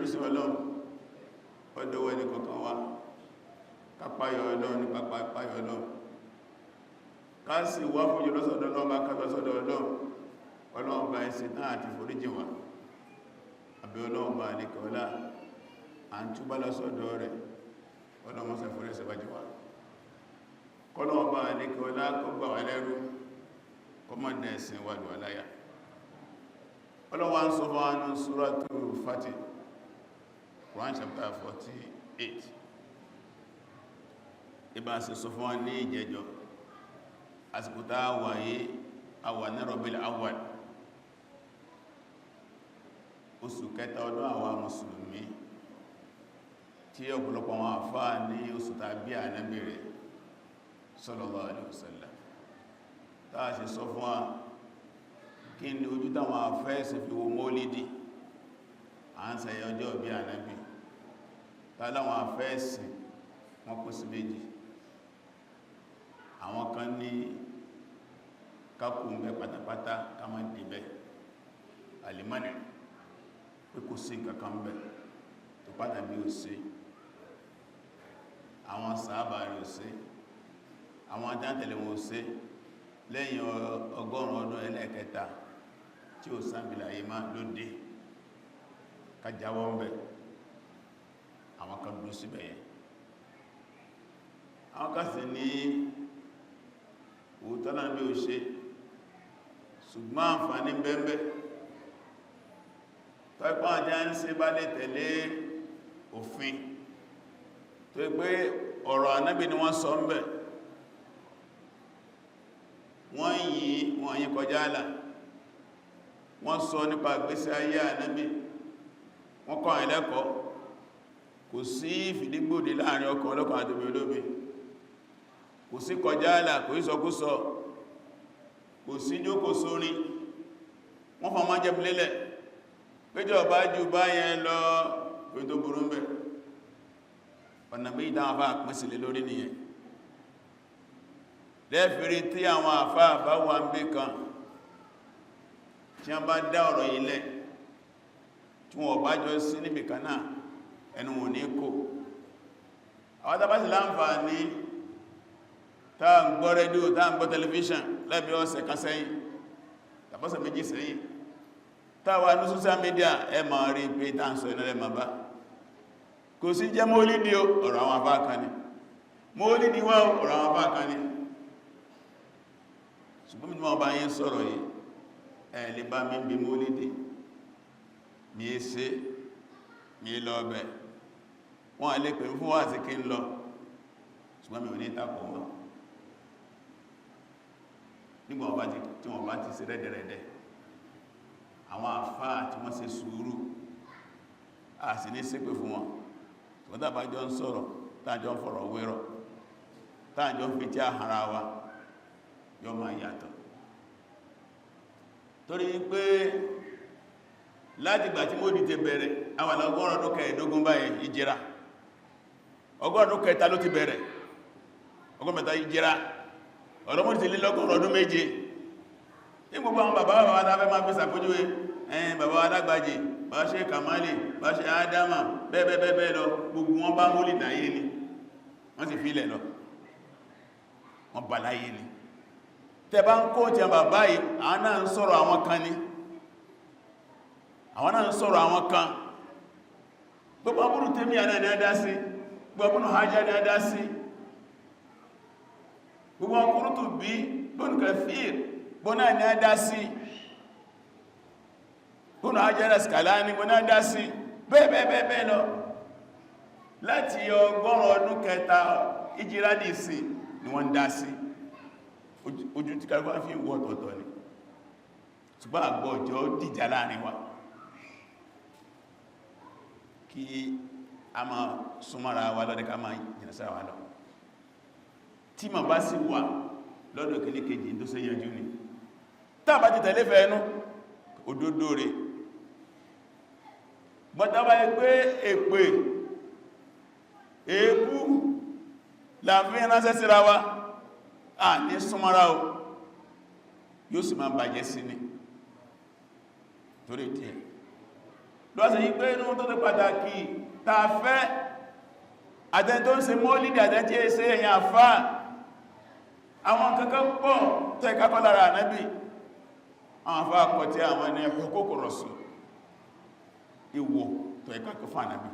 Ẹ̀yẹrúsìn Ọlọ́run, ọdọ́wọ́ ẹni kọ̀kan wá kápáyọ̀ Ọlọ́run ní pápáyọ̀ Ọlọ́run, ká sì wá fún jùlọ́sọ̀dọ̀ Ọlọ́run, bá ká lọ́sọ̀dọ̀ Ọlọ́run. Ọlọ́run bá ẹsẹ̀ náà àti foríjì wá. Àbí Ọlọ́run bá ní kọ́lá à ń túbá lọ́sọ̀dọ̀ rẹ̀. Ọlọ́run mọ́sẹ̀ forí ẹsẹ̀ bá jù wá. Kọ́lọ́run bá ní kọ́lá kó gbà wá lẹ́rú, kọmọ́dẹ̀ ẹ̀sìn wà lù aláyà. Ọlọ́run wá ń sọ fún wa ní Suratu Fatih, Quran chapter 48. Ibá sì sọ fún wa ní ìjẹjọ, àsìkò tá a wà yí, a wà ní Rabiul Awwal, oṣù kẹta ọdún àwa mùsùlùmí, tí ọ̀pọ̀lọpọ̀ àwọn àfáà ní oṣù tàbí Ànábì rẹ̀ sallallahu alaihi wasallam. Táà sì sọ fún wa kí ni ojú táwọn afẹ́ẹ̀sì fi wo mólídì, à ń sẹ̀yẹ ọjọ́ bí Ànábì. Tàláwọn afẹ́ẹ̀sì wọ́n kó sí méjì. Àwọn kan ní kákù ń bẹ pátápátá, ká má dìbẹ̀ alimani, pé kò sí nǹkankan bẹ tó pátá bí ó sí, àwọn sàábà rẹ̀ ò sí, àwọn ajántẹ̀lẹ̀ wọn ò sí lẹ́yìn 100 ọdún ẹlẹ́ẹ̀kẹta tí ó sáàbìlà yìí má ló dé, kájáwọ́ ń bẹ. Àwọn kan dúró síbẹ̀ yẹn. Àwọn kan sì ní òótọ́ náà bí ó ṣe, ṣùgbọ́n àǹfààní bẹ́ẹ̀bẹ́ tó ipá ajá ń ṣe bá lè tẹ̀lé òfin tó pé ọ̀rọ̀ Ànábì ni wọ́n sọ ń bẹ̀, wọ́n yìí wọ́n yí kọjá àlà, wọ́n sọ nípa ìgbésí ayé Ànábì, wọ́n kọ́ ẹlẹ́kọ̀ọ́, kò sí ìfìdígbòdì láàrin ọkọ ọlọ́kọ àti obì olóbi, kò sí kọjá àlà, kò sí sọkúsọ, kò sí jókòó sórin, wọ́n fọ́n máa jẹ́ lélẹ̀ péjọ bá jù báyẹn lọ pé tó burú ń bẹ̀. Ọ̀nà bí ìdáwọn àfáà pín sílẹ̀ lórí nìyẹn. Lẹ́fìrí tí àwọn àfáà bá wà ń bí kan, tí wọ́n bá dá ọ̀rọ̀ ilẹ̀, tí wọ́n bá jọ sí níbì kan náà, ẹnu wọn ní kò. Àwọn tàbá sì láǹfààní táà ń gbọ́ rédíò, táà ń gbọ́ tẹlifíṣàn lẹ́bí ọ̀sẹ̀ kan sẹ́yìn tàbọ́sẹ̀ 2 sẹ́yìn, táwà ní social media, ẹ máa rí pé táà ń sọ iná lẹ́mà bá kò sí jẹ́ mólídì. Ọ̀rọ̀ àwọn àfáà kan ni mólídì wá, ọ̀rọ̀ àwọn àfáà kan ni. Ṣùgbọ́n mi wọ́n bá yín sọ̀rọ̀ yìí, ẹ lè bá mi bí mólídì mi é ṣe mi lọ bẹ̀. Wọ́n lè pè fún wá sí kí n lọ, ṣùgbọ́n mi ò ní takò wọn nígbà wọ́n bá ti tí wọ́n bá ti ṣe rẹ́dẹ̀rẹ́dẹ́. Àwọn àfáà tí wọ́n ṣe sùúrù, a sì ní ṣépè fún wọn. Ṣùgbọ́n tá bá jọ ń sọ̀rọ̀, táàjọ ń fọ̀rọ̀ wérọ̀, táàjọ ń fi tí àhàrà wa, yọ máa yàtọ̀, torí pé láti ìgbà tí mọ́dí ti bẹ̀rẹ̀, àwọn 115 ọdún báyìí ìjìrà, 103 ọdún ló ti bẹ̀rẹ̀, 63 ìjìrà, ọ̀rọ̀ ti lé 700 ọdún. Ní gbogbo àwọn bàbá bàbá tàbẹ́ máa fi sàpójúwé ẹ̀yìn, bàbá adágbàjì, bá ṣe Kàmálì, bá ṣe Ádámà, bẹ́ẹ̀bẹ́ẹ̀bẹ́ẹ̀ lọ, gbogbo wọn bá mólì dáyé ni, wọ́n sì fílẹ̀ lọ, wọ́n bá láyé ni. Tẹ́ bá ń kó tí a bàbá yìí, àwọn náà ń sọ̀rọ̀ àwọn kan ní, àwọn náà ń sọ̀rọ̀ àwọn kan. Gbogbo abúrú tẹ́mí àná ní adá sí, gbogbo abúrú hajjá ní adá sí, gbogbo ọkùnrin bí gbónú Kathir gbóná ní adá sí, gbónú Hajar Asqalani gbóná dá sí, bẹ́ẹ̀bẹ́ẹ̀bẹ́ẹ̀ lọ. Láti 300 ọdún ìjírádì sí ni wọ́n dá sí. Ojú tí kàrífà fi wọ́ ọ̀tọ̀ọ̀tọ̀ ni, ṣùgbọ́n àgbọ̀ ọjọ́ dìjà láàrin wa kí a máa súnmọ́ra wa lọ́dẹ́, ká máa jìnà sára wa lọ. Tí ma bá sì wà lọ́dọ̀ kìíní kejì tó ṣe yanjú ni, tá bá ti tẹ̀lé fẹ́ẹ̀nú òdodo rẹ̀ gbọ́tàbá pé èpè èébú láàfin ránṣẹ́ síra wa, à ní súnmọ́ra o, yóò sì máa bàjẹ́ sí ni. Torí díẹ̀, Lọ́sẹ̀ yí pé inú tó tó pàtàkì ta fẹ́ àtẹni tó ń ṣe mọ́lídì àtẹni tí é ṣe èyàn àfá, àwọn kankan pọ̀ tó ẹ̀ká kọ́ lára ànábì. Àwọn àfá kọ̀ tí àwọn ní huquq rasul, ìwọ̀ tó ẹ̀ká kọ́ fún ànábì,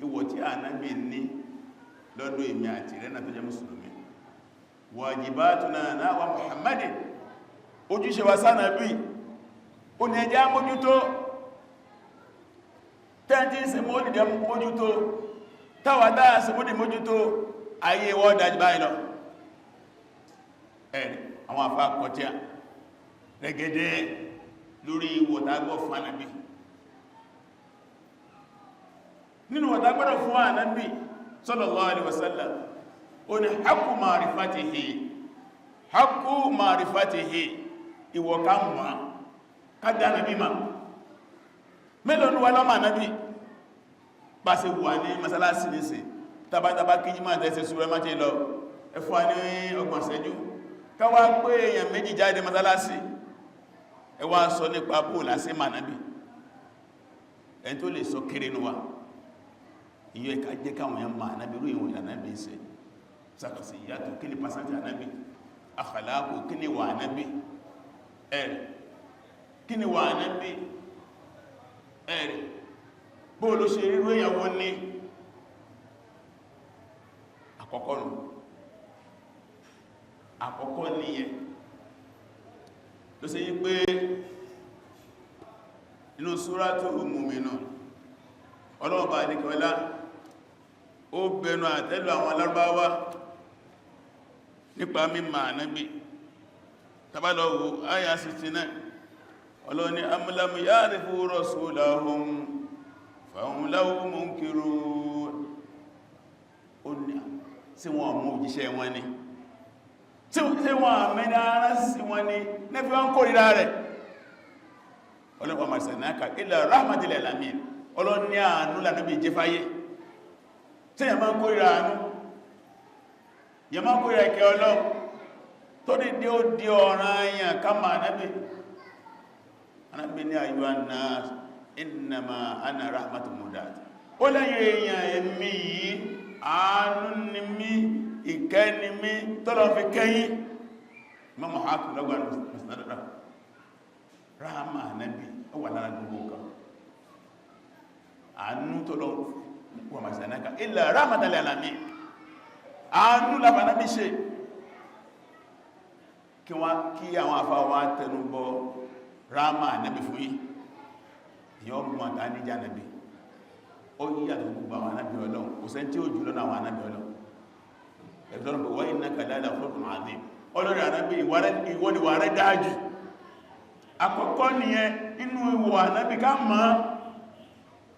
ìwọ̀ tí ànábì ní lọ́dọ̀ èmi àti rẹ̀ náà tó jẹ́ mùsùlùmí. Wajibatuna nahwa Muhammadin, ojúṣe wa sánàbí ó ní ẹjẹ́ mójútó. Tẹ́ntí sí mọ́lìdẹ̀ mójútó, táwàtá sí mọ́lìdẹ̀ mójútó, ayé wọ́n dájú báyìí lọ. Ẹ̀rì àwọn àfá kọjá rẹ̀gẹ̀dẹ̀ lórí ìwọ̀tágbọ́ fún ànábì. Nínú wọ̀tágbọ́dọ̀ fún ànábì sallallahu alaihi wasallam, ó ní haqqu ma'rifatihi, haqqu ma'rifatihi, ìwọ̀ ká mọ̀ ká dá ànábì mà. Mélòó ní wà lọ́mà ànábì? Bá ṣe wà ní masalasi nísìn, tàbátàbá kí jí máa tẹ́sẹ̀ súrẹ́ má ṣe lọ ẹfún wa ní ọgbọ̀n ìṣẹ́jú káwà pé èèyàn méjì jáde masalasi, ẹ wá sọ nípa bóòlà sí mànábì. Ẹni tó lè sọ kéré nú wa. Ìyọ́ ẹ̀ká jẹ́ káwọn èèyàn máa ànábì, rú ìwọ̀n ànábì ṣe sàkàsì ìyàtọ̀, kí ni pàṣántì ànábì, àkàlákò, kí ni wà ànábì, ẹ̀rì kí ni wà ànábì, ẹ̀rì bóòlù ṣe rírú ìyàwó ní àkọ́kọ́ nù. Àkọ́kọ́ nìyẹn ló ṣe yí pé inú Suratu Mu'minun, ọlọ́ọ̀bá àdíkọ́lá ó bẹnu àtẹ́lù àwọn alárúbáwá nípa mímọ̀ ànábì. Tàbálọ̀wò àyà 69, ọlọ́ni am lam ya'rifu rasulahum fahum lahu munkirun. Ó ní sí wọn mú òjíṣẹ́ wọn ni, tí wọ́n àmẹ́ni ara sí wọn ni nẹ́fí wọ́n kórìíra rẹ̀. Ọlọ́pàá marsalnaka illa rahmatan lil alamin. Ọlọ́ni àánú lànàbí jẹfáyé. Tí yẹ máa ń kórìíra àánú, yẹ máa ń kórìíra ìkẹ́ Ọlọ́run tó ní dé, ó di ọ̀ràn ayàn ká máa nábì. Anábì ní ayyuhan nas innama ana rahmatun mudat. Ó lẹ́yìn èèyàn, èmi yìí àánú ni mí, ìkẹ́ ni mí tọ́lọ fi kẹ́yìn. Imam Hakim lọ́gbà Mustadrak. Rahama ànábì ó wà lára gbogbo nǹkan. Àánú tọ́lọ wà màsànáka illa rahmatan lil alamin, àánú lábànábì ṣe. Kí wọ́n kí àwọn afáwà tẹnubọ rahama ànábì fún yí, ìyọ́ mọ̀ ta níjà ànábì. Ó yíyàtọ̀ gbogbo àwọn ànábì Ọlọ́run, kò sẹ́ tí ó jù lọ́nà àwọn ànábì Ọlọ́run. Ẹ̀fẹ́sọ́nà pé wa innaka la'ala khuluqin 'azim. Ọlọ́rẹ̀ ànábì, ìwọ ni wà rẹ̀ dáájù. Àkọ́kọ́ nìyẹn inú ìwọ̀ ànábì ká mọ̀.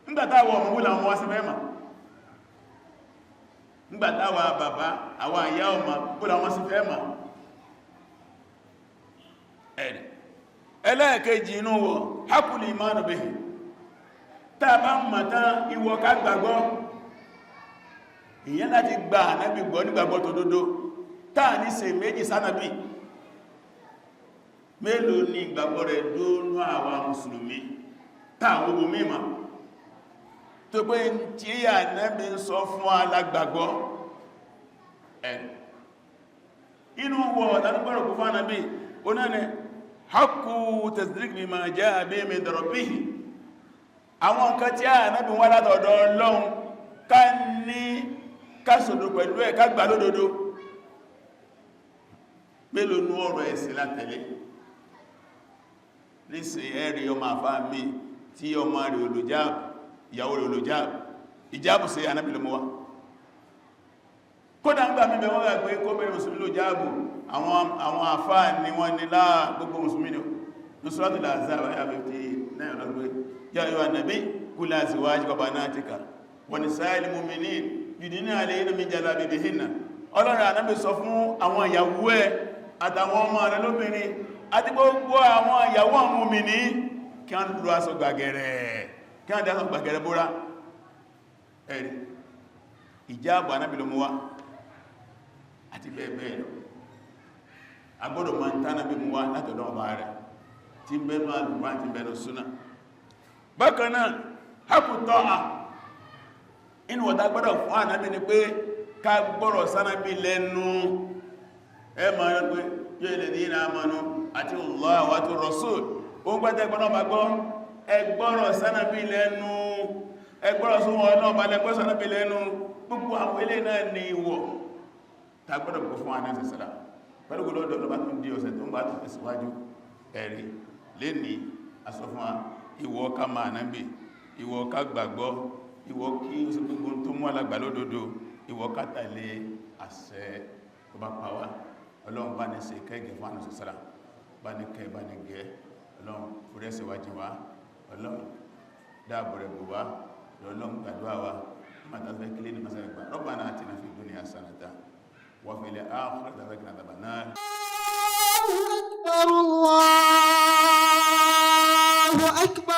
Nígbàtàwọ̀ ọmọ wúlà wọn wá sí mẹ́mà, nígbàtàwà bàbá àwọn àyá ọmọ wúlà wọn sí fẹ́ mọ̀. Ẹ̀rì ẹlẹ́ẹ̀kejì inú wọ̀ haqqul iman bihi. Tá a bá mọ̀ tán, ìwọ̀ ká gbàgbọ́. Ìyẹn láti gba ànábì gbọ́ nígbàgbọ́ tó dódó, táà ní ṣe méjì sánàbì. Mélòó ní ìgbàgbọ́ rẹ̀ dónú àwa mùsùlùmí táà gbogbo mímọ̀ tó pé tí ànábì ń sọ fún alágbàgbọ́ ẹ̀? Inú wọ̀ tàbí kú fún ànábì onáni haqqu tasdiq bima jaa bihi min rabbihi. Àwọn nǹkan tí ànábì wá látọ̀dọ̀ Ọlọ́run, ká ní kásòdò pẹ̀lú ẹ̀, ká gbà lódodo. Mélòó nú ọ̀rọ̀ ẹ̀sìn látẹ̀lé nísìn? Ẹ̀rí ọmọ àfáà mi tí ọmọ rẹ̀ olùjáàbù, ìyàwó rẹ̀ olùjáàbù, ìjáàbù sí ànábì ló mú wá. Kódà ń gbà mímẹ̀ wọ́n gbà pé kó bẹ̀rẹ̀ mùsùlùmí ló jáàbù. Àwọn àfáà ni wọ́n ní láà gbogbo mùsùlùmí ni. Suratul Ahzab àyà 59 lọ́gbé ya ayyuhan nabi qul li azwajika wa banatika wa nisa'il mu'minin yudnina alayhinna min jalabibihinna. Ọlọ́run, ànábì, sọ fún àwọn ìyàwó ẹ̀ àtàwọn ọmọ rẹ̀ lóbìnrin àti gbogbo àwọn ìyàwó àwọn mùmìnì kí wọ́n lọ aṣọ gbàgẹ̀rẹ̀, kí wọ́n dá aṣọ gbàgẹ̀rẹ̀ bóra. Ẹ̀rí ìjáàbù ànábì ló mú wá àti bẹ́ẹ̀ bẹ́ẹ̀ lọ. Agbọ́dọ̀ ma ń tánàbí mú wá látọ̀dọ̀ ọba rẹ̀ tí ń bẹ́nu Al-Qur'an, tí ń bẹ́nu súnà. Bákan náà, Hakùtọ́ à inú ọ̀tá gbọ́dọ̀ fún ànábì ni pé ká gbọ́rọ̀ sánábì lẹ́nu. Ẹ ma rẹ̀ pé yóò ilẹ̀ dínà àmànú àti Allah wa àti Rasul. Ó ń gbẹ́tẹ̀ gbọ́nà bá gbọ́, ẹ gbọ́rọ̀ sánábì lẹ́nu, ẹ gbọ́rọ̀ sún wọn náà bá lẹ́gbọ́ sánábì lẹ́nu. Gbogbo àwọn ilé náà ni ìwọ̀ tá gbọ́dọ̀ gbọ́ fún ànábì sàlá. Pẹ̀lú gbọ́dọ̀ lọ́bá tún di ọ̀sẹ̀ tó ń bá tún tẹ̀síwájú. Ẹ̀rí lẹ́ni aṣọ fún wa, ìwọ ká máa nábì, ìwọ ká gbàgbọ́, ìwọ kí ó sì gbogbo tó mú alàgbà lódodo, ìwọ ká tẹ̀lé àṣẹ tó bá pa wá. Ọlọ́run bá ní ṣe kẹ́gẹ̀ fún ànàṣọ́ sára, bá ní kẹ́, bá ní gẹ́. Ọlọ́run fúrẹ́ síwájú wa, Ọlọ́run dáàbò rẹ̀ bò wá, Ọlọ́run gbàdúrà wa. Mátàfẹ́ kílé ní masá ìgbà. Rabbana atina fid dunya hasanatan wa fil akhirati hasanatan wa qina adhaban nar. أكبر، الله أكبر.